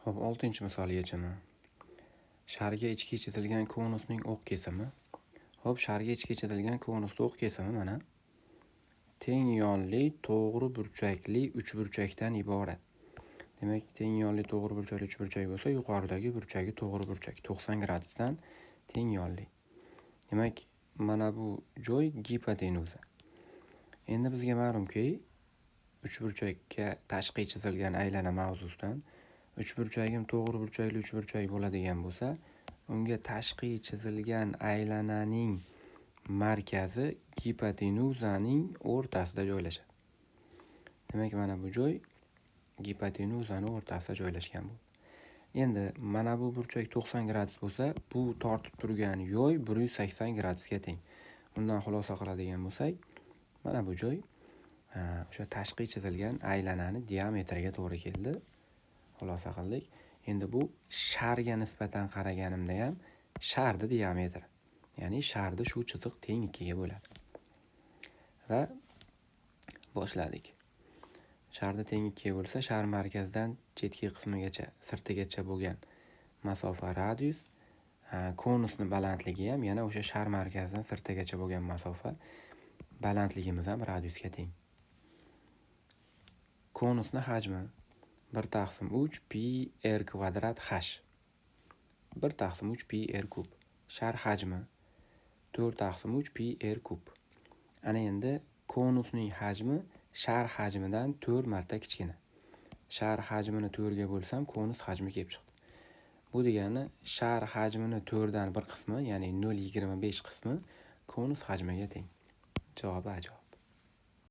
Xo'p, 6-misol yechimi. Sharga ichki chizilgan konusning o'q kesimi. Xo'p, sharga ichki chizilgan konusning o'q kesimi mana teng yonli to'g'ri burchakli uchburchakdan iborat. Demak, teng yonli to'g'ri burchakli uchburchak bo'lsa, yuqoridagi burchagi to'g'ri burchak 90 gradusdan teng yonli. Demak, mana bu joy gipotenuza. Endi bizga ma'lumki, uchburchakka tashqi chizilgan aylana mavzusidan uchburchagim to'g'ri burchakli uchburchak bo'ladigan bo'lsa, unga tashqi chizilgan aylananing markazi gipotenuzaning o'rtasida joylashadi. Demak, mana bu joy gipotenuzani o'rtasida joylashgan bo'ldi. Endi mana bu burchak 90 gradus bo'lsa, bu tortib turgan yo'y 180 gradusga teng. Undan xulosa qiladigan bo'lsak, mana bu joy o'sha tashqi chizilgan aylanani diametriga to'g'ri keldi. Xulosa qildik. Endi bu sharga nisbatan qaraganimda ham sharni diametri, ya'ni sharni shu chiziq teng 2 ga bo'ladi. Va boshladik. Sharni teng 2 ga bo'lsa, shar markazidan chetki qismigacha, sirtigacha bo'lgan masofa radius, konusni balandligi ham yana o'sha shar markazidan sirtigacha bo'lgan masofa balandligimiz ham radiusga teng. Konusni hajmi 1 taqsim 3 pi r kvadrat h. 1 taqsim 3 pi r kub. Shar hajmi 4 taqsim 3 pi r kub. Ana endi konusning hajmi shar hajmidan 4 marta kichkina. Shar hajmini 4 ga bo'lsam, konus hajmi kelib chiqdi. Bu degani shar hajmini 4 dan bir qismi, ya'ni 0,25 qismi konus hajmiga teng. Javobi A javob.